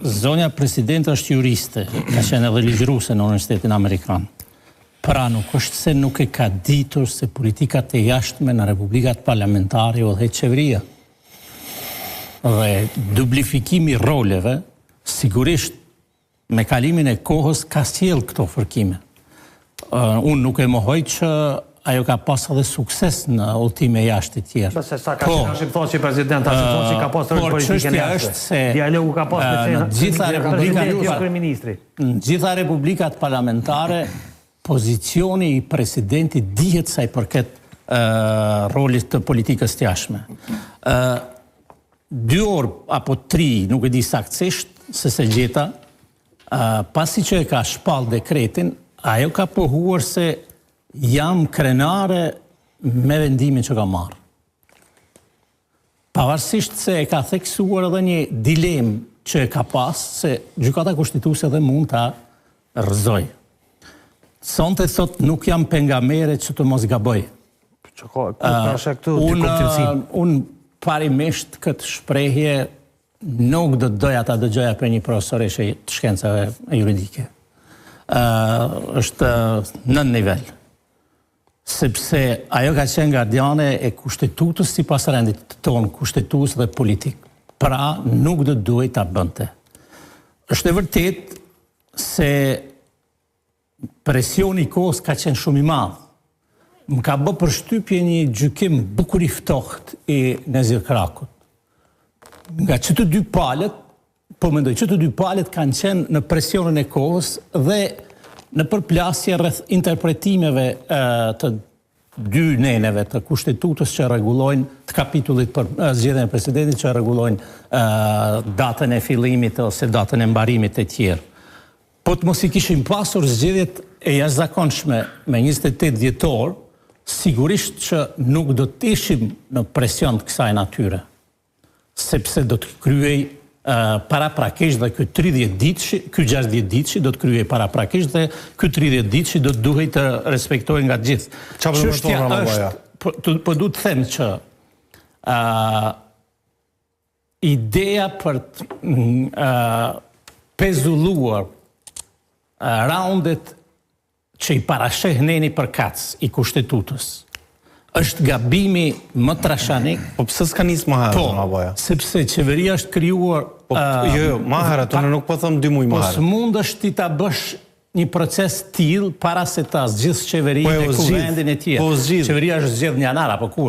Zonja presidente është juriste, ka qenë edhe ligjëruese në Universitetin Amerikan. Pra nuk është se nuk e ka ditur se politikat e jashtme në republikat parlamentare i udhëheq qeveria. Dhe dublifikimi i roleve, sigurisht me kalimin e kohës ka sjellë këto fërkime. Unë nuk e mohoj që ajo ka pas edhe sukses në udhëtime jashtë e tjerë. Po se sa ka po, qenë Hashim Thaçi president, Hashim Thaçi ka pas rol politikën e jashtme. Është se dialogu ka pas me në gjitha republikat jo kryeministri. Në gjitha republikat parlamentare pozicioni i presidentit dihet sa i përket rolit të politikës të jashtme. Ë dy orë apo tri, nuk e di saktësisht se s'e gjeta, pasi që e ka shpall dekretin, ajo ka pohuar se jam krenare me vendimin që kam marrë. Pavarësisht se e ka theksuar edhe një dilemë që e ka pas, se Gjykata Kushtetuese edhe mund ta rrëzojë. Sonte thot nuk jam pejgambere që të mos gaboj. Që ka, ku ka shë këtu unë, unë parimisht këtë shprehje nuk do të doja ta dëgjoja prej një profesoreshe të shkencave juridike. Uh, është nën nivel. Sepse ajo ka qenë gardiane e kushtetutës sipas rendit tonë kushtetues dhe politik. Pra, nuk do të duhej ta bënte. Është e vërtetë se presioni i kohës ka qenë shumë i madh. Më ka bë përshtypje një gjykim bukur i ftohtë i Nezir Krakut. Nga që të dy palët, po mendoj që të dy palët kanë qenë në presionin e kohës dhe në përplasje rreth interpretimeve të dy neneve të kushtetutës që rregullojnë të kapitullit për zgjedhjen e presidentit që rregullojnë datën e fillimit ose datën e mbarimit e tjerë. Po të mos i kishim pasur zgjedhjet e jashtëzakonshme me 28 dhjetor, sigurisht që nuk do të ishim në presion të kësaj natyre. Sepse do të kryhej paraprakisht dhe ky 30 ditëshi, ky 60 ditëshi do të kryhej paraprakisht dhe ky 30 ditëshi do të duhej të respektohej nga të gjithë. Çështja është, po, po du të them që ë ideja për të pezulluar raundet që i parasheh neni përkatës i Kushtetutës, është gabimi më trashanik. Po pse s'ka nisë më herët, po, Ramabaja? sepse qeveria është krijuar... Po, jo, jo, më herët, unë nuk po them dy muaj më po herët. Po s'mundesh ti ta bësh një proces të tillë para se ta zgjidhësh qeverinë po, e kuvendin e tjerë. Po zgjidh. Qeveria është zgjedh në janar apo kur?